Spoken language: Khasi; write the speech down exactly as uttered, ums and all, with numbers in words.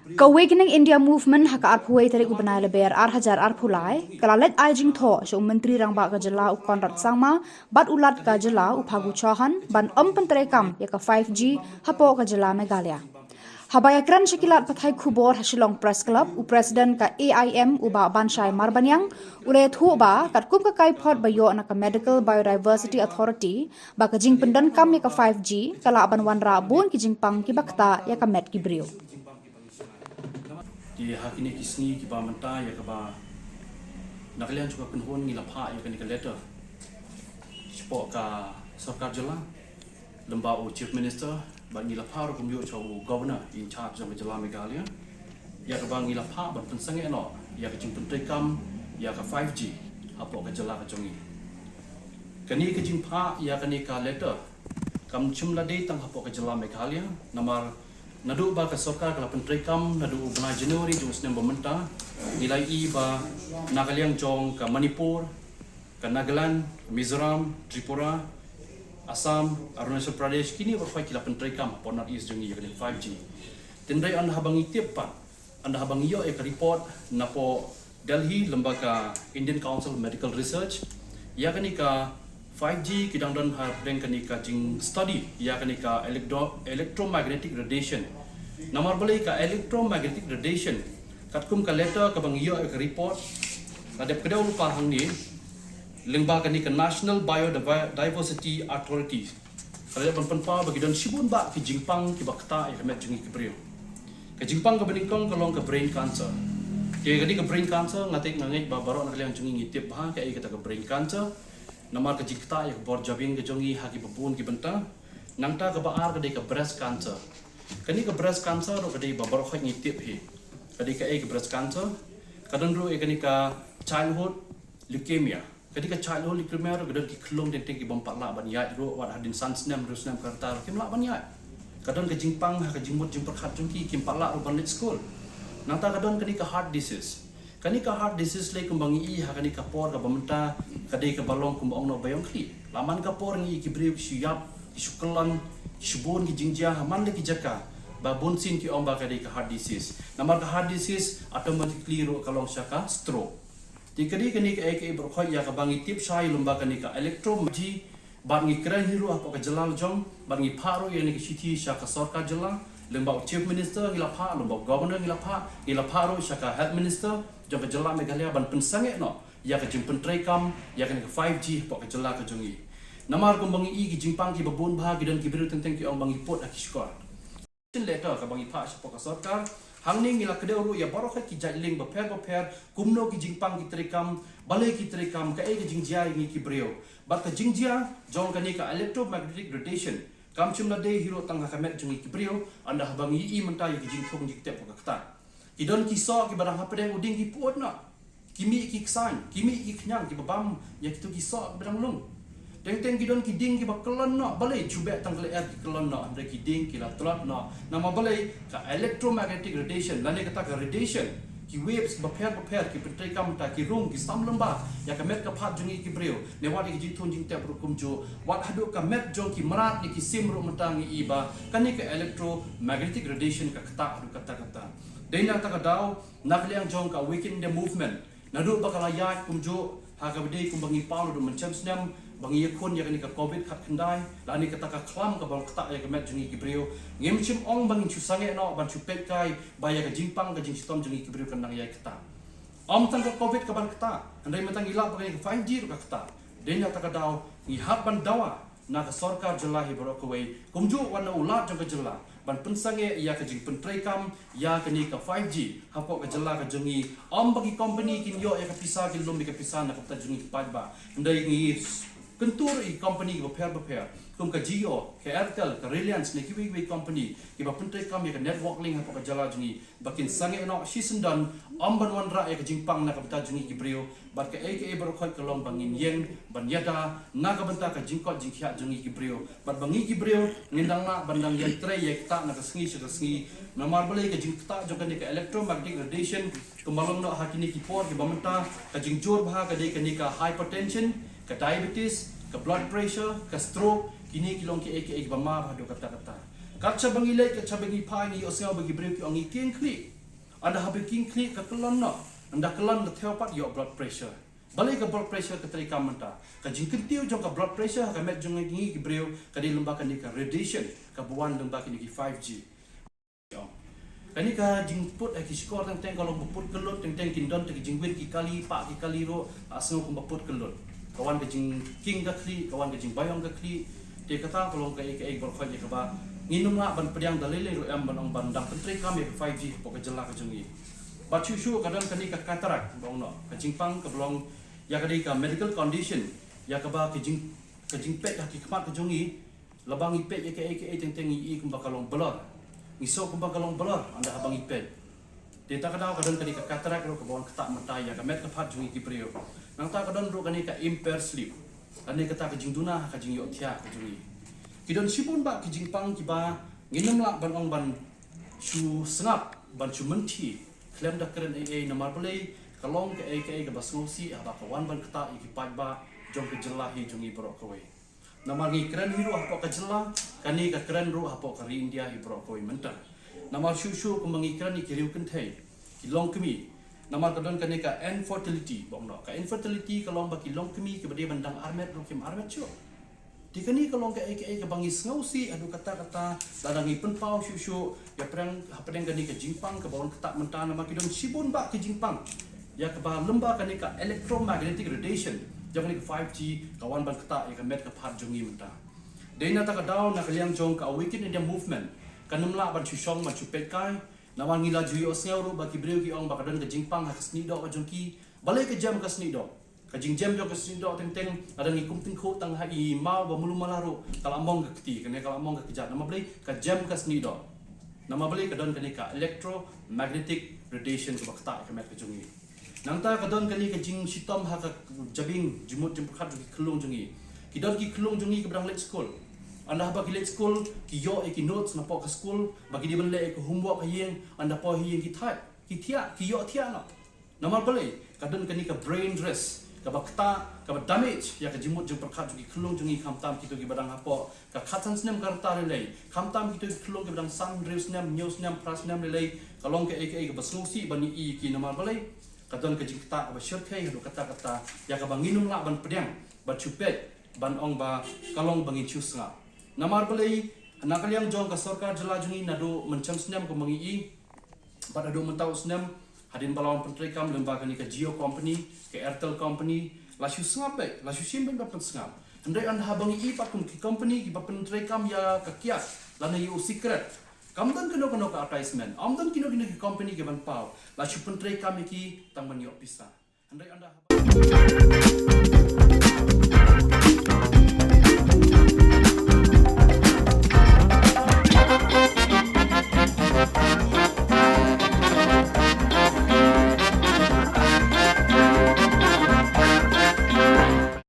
Ka Awakening India Movement ha ka arphew wei tarik u bnai Lber ar hajar arphew lai ka la leit ai jingthoh sha u Myntri Rangbah ka jylla u Conrad Sangma bad u Lat ka jylla u Phagu Chauhan ban ym pyntreikam ïa ka five G hapoh ka jylla Meghalaya. Haba ïakren sha ki lad pathai khubor ha Shillong Press Club, u President ka A I M u Bah Banshai Marbaniang u la ïathuh ba katkum ka kaiphod ba ïoh na ka Medical Biodiversity Authority ba ka jingpyndonkam ïa ka five G ka lah ban wanrah bun ki jingpang kiba ktah ïa ka met ki briew. Te ha kine ki sngi kiba mynta ïa kaba na ka liang jong ka kynhun ngi la phah ïa kane ka letter shapoh ka sorkar jylla lyngba u Chief Minister, bad ngi la phah ruh kumjuh sha u Governor in charge jong ka jylla Meghalaya ïa kaba ngi la phah ban pynsangeh noh ïa ka jingpyntreikam ïa ka five G hapoh ka jylla ka jong ngi. Kane ka jingphah ïa kane ka letter kam shym la dei tang hapoh ka jylla Meghalaya, namar naduh ba ka sorkar ka la pyntreikam naduh u bnai January jong u snem ba mynta, ngi la ïohi ba na ka liang jong ka Manipur, ka Nagaland, Mizoram, Tripura, Assam, Arunachal Pradesh, kine baroh ki la pyntreikam hapoh North East jong ngi ïa kane ka five G. Hynrei ynda haba ngi tip pat, ynda haba ngi ïoh ïa ka report napoh Delhi lyngba ka Indian Council of Medical Research, ïa kane ka five G ki dang don hapdeng kane ka jingstudy ïa kane ka electro electromagnetic radiation. Namar balei ka electromagnetic radiation, katkum ka letter kaba ngi ïoh ïa ka report, la dep kdew lypa hangne, lyngba kane ka National Biodiversity Authority ka la dep ban pynpaw ba ki don shibun bah ki jingpang kiba ktah ïa ka met jong ngi ki briew. Ka jingpang kaba nyngkong ka long ka brain cancer. Te kane ka brain cancer, nga tip, nga ngeit ba baroh na ka liang jong ngi ngi tip bha kaei kata ka brain cancer. Namar ka jingktah ïa ka bor jabieng ka jong ngi ha kiba bun ki bynta. Nangta kaba ar ka dei ka breast cancer. Kane ka breast cancer ruh ka dei ba baroh ngi tip hi. Ka dei kaei ka breast cancer? Ka don ruh ïa kane ka childhood leukemia. Ka dei ka childhood leukemia ruh ka don ki khyllung teng teng ki bym pat lah ban ïaid ruh, wat hadien san snem, hynriew snem ka rta ruh kim lah ban ïaid. Ka don ka jingpang ha ka jingmut jingpyrkhat jong ki, kim pat lah ruh ban leit skul. Nangta ka don kane ka heart disease. Kane ka heart disease lei kumba ngi ïohi ha kane ka por kaba mynta ka dei kaba long kumba ong noh ba ïong khlieh. La man ka por ngi ïohi ki briew ki shu ïap, ki shu kyllon, ki shu bun ki jingjia ha man la ki jaka. Ba bun sien ki ong ba ka dei ka heart disease. Namar ka heart disease automatically ruh ka long sha ka stroke. Te ka dei kane kaei kaei baroh ïa kaba ngi tip shai lyngba kane ka electro G, bad ngi kren hi ruh hapoh ka jylla la jong, bad ngi phah ruh ïa kane ka shithi sha ka sorkar jylla, lyngba u Chief Minister ngi la phah, lyngba u Governor ngi la phah, ngi la phah ruh sha ka Health Minister jong ka jylla Meghalaya ban pynsangeh noh ïa ka jingpyntreikam ïa kane ka five G hapoh ka jylla ka jong ngi. Namar kumba ngi ïohi ki jingpang kiba bun bha, ki don ki briew teng teng ki ong ba ngi put ha ki shkor. Letter kaba ngi phah shapoh ka sorkar. Hangne ngi la kdew ruh ïa baroh ki jait link bapher bapher, kumno ki jingpang ki treikam, balei ki treikam, kaei ka jingjia ïa ngi ki briew. Bad ka jingjia jong kane ka electromagnetic radiation kam shym la dei hi ruh tang ha ka met jong ngi ki briew, ynda haba ngi ïohi mynta ïa ki jingthung jingtep ka ktah. Ki don ki soh kiba dang hapdeng u dieng ki put noh. Ki mih ki ksaiñ, ki mih ki khñiang kiba bam ïa kito ki soh kiba dang lung. Teng teng ki don ki dieng kiba kyllon noh, balei? Shu beh tang ka lyer ki kyllon noh, hynrei ki dieng ki la tlot noh. Namar balei? Ka electromagnetic radiation lane kata ka radiation, ki waves bapher bapher ki pyntreikam, ta ki rung ki sam lem bha ïa ka met ka phad jong ngi ki briew, ne wat ïa ki jingthung jingtep ruh kumjuh, wat haduh ka met jong ki mrad ne ki sim ruh mynta ngi ïohi ba kane ka electromagnetic radiation ka ktah haduh katta katta. Dei na kata ka daw, na ka liang jong ka Awaken India Movement, naduh ba ka la ïaid kumjuh ha kaba dei kumba ngi paw naduh mynshem snem ba ngi ïakhun ïa kane ka covid khatkhyndai, lane kata ka khlam kaba long ktah ïa ka met jong ngi ki briew, ngim shym ong ba ngin shu sangeh noh ban shu peitkai ba ïa ka jingpang ka jingshitom jong ngi ki briew kan nang ïai ktah. Ym tang ka covid kaban ktah, hynrei mynta ngi lap ba kane ka five G ruh ka ktah. Dei na kata ka daw ngi hap ban dawa na ka sorkar jylla hi baroh kawei, kumjuh wat na u Lat jong ka jylla, ban pynsangeh ïa ka jingpyntreikam ïa kane ka five G hapoh ka jylla ka jong ngi. Ym ba ki company kin ïoh ïa ka pisa, kin lum ïa ka pisa na ka bynta jong ngi ki paidbah. Hynrei ngi kyntu ruh ïa ki company kiba pher bapher, kum ka Jio, ka Airtel, ka Reliance, ne kiwei kiwei company kiba pyntreikam ïa ka network link hapoh ka jylla jong ngi, ba kin sangeh noh shisyndon, ym ban wanrah ïa ka jingpang na ka bynta jong ngi ki briew. Bad kaei kaei baroh ka long ba ngin ïeng ban ïada na ka bynta ka jingkoit jingkhiah jong ngi ki briew, bad ba ngi ki briew ngin dang lah ban dang ïai trei ïai ktah na ka sngi sha ka sngi. Namar balei? Ka jingktah jong kane ka electromagnetic radiation, kumba long noh ha kine ki por kiba mynta, ka jingjur bha ka dei kane ka hypertension, ka diabetes, ka blood pressure, ka stroke, kine ki long kiei kiei kiba mar haduh katta katta. Kat shaba ngi leit, kat shaba ngi phai, ngi ïohsngew ba ki briew ki ong ngi kieng khlieh. Ynda haba kieng khlieh ka kyllon noh. Ynda kyllon da thew pat ïoh blood pressure. Balei ka blood pressure ka treikam mynta? Ka jingkyntiew jong ka blood pressure ha ka met jong ngi ki briew ka dei lyngba kane ka radiation kaba wan lyngba kine ki five G. Kane ka jingput ha ki shkor teng teng ka long ba put kyllut, teng teng kin don te ki jingwit ki kali, pah ki kali ruh, la sngew kumba put kyllut. Ka wan ka jingkieng ka khlieh, ka wan ka jingbaïong ka khlieh. Te kata ka long kaei kaei baroh kawei kaba ngin ym lah ban pdiang da lei lei ruh em ban ong ban dang pyntreikam ïa ka five G hapoh ka jylla ka jong ngi. Bad shuh shuh ka don kane ka cataract ba ong noh, ka jingpang kaba long ïa ka dei ka medical condition ïa kaba ka jing, ka jingpeit ha ki khmat ka jong ngi. Lada ngi peit ïa kaei kaei teng teng ngi i kumba ka long blur. Ngi sngew kumba ka long blur ynda haba ngi peit. Te ta ka daw ka don kane ka cataract ruh kaba wan ktah mynta ïa ka met ka phad jong ngi ki briew. Nangta ka don ruh kane ka impaired sleep. Kane kata ka jingduna ha ka jingïohthiah ka jong ngi. Ki don shibun bah ki jingpang kiba ngin ym lah ban ong ban shu sngap, ban shu mynthi khlem da kren ei ei. Namar balei? Ka long kaei kaei kaba sngewsih haba ka wan ban ktah ïa ki paidbah jong ka jylla hi jong ngi baroh kawei. Namar ngi kren hi ruh hapoh ka jylla, kane ka kren ruh hapoh ka ri India hi baroh kawei mynta. Namar shuh shuh kumba ngi kren ïa ki riew kynthei, ki longkmie. Namar ka don kane ka infertility ba ong noh. Ka infertility ka long ba ki longkmie kiba dei ban dang armet ruh kim armet shuh. Te kane ka long kaei kaei kaba ngi sngewsih haduh katta katta lada ngi pynpaw shuh shuh ïa pyrshang hapdeng kane ka jingpang kaba wan ktah mynta. Namar ki don shibun bah ki jingpang ïa kaba lyngba kane ka electromagnetic radiation jong kane ka five G ka wan ban ktah ïa ka met ka phad jong ngi mynta. Dei na kata ka daw na ka liang jong ka Awaken India Movement kan ym lah ban shu shong ban shu peit kai. Namar ngi la ju ïohsngew ruh ba ki briew ki ong ba ka don ka jingpang ha ka snieh doh ka jong ki. Balei ka jem ka snieh doh? Ka jingjem jong ka snieh doh teng teng lada ngi kum tyngkhuh tang ha i maw ba mulu mala ruh ka la mong ka kti, kane ka la mong ka kjat. Namar balei? Ka jem ka snieh doh. Namar balei? Ka don kane ka electromagnetic radiation kaba ktah ïa ka met ka jong ngi. Nangta ka don kane ka jingshitom ha ka jabieng jingmut jingpyrkhat jong ki khyllung jong ngi. Ki don ki khyllung jong ngi kiba dang leit skul. Ynda haba ki leit skul ki ïoh ïa ki notes napoh ka skul ba ki dei ban leh ïa ka homework ha ïing, ynda poi ha ïing ki thait, ki thiah, ki ïohthiah noh. Namar balei? Ka don kane ka brain stress kaba ktah, kaba damage ïa ka jingmut jingpyrkhat jong ki khyllung jong ngi, khamtam kito kiba dang hapoh ka khatsan snem ka rta lei lei, khamtam kito ki khyllung kiba dang san hynriew snem, hynñiew snem, phra snem lei lei. Ka long kaei kaei kaba sngewsih ban ïohi ïa ki. Namar balei? Ka don ka jingktah kaba shyrkhei haduh katta katta ïa kaba ngin ym lah ban pdiang ban shu peit ban ong ba ka long ba ngin shu sngap. Namar balei? Na ka liang jong ka sorkar jylla jong ngi naduh mynshem snem kumba ngi i bad haduh mynta u snem, hadien ba la wan pyntreikam lyngba kane ka Jio company, ka Airtel company, la shu sngap beit, la shu shim beit ban pynsngap. Hynrei ynda haba ngi i pat kum ki company kiba pyntreikam ïa ka kiad lane ïa u sikret, kam don kano kano ka advertisement, ym don kino kino ki company kiban paw, la shu pyntreikam ïa ki tang ban ïoh pisa. Hynrei ynda haba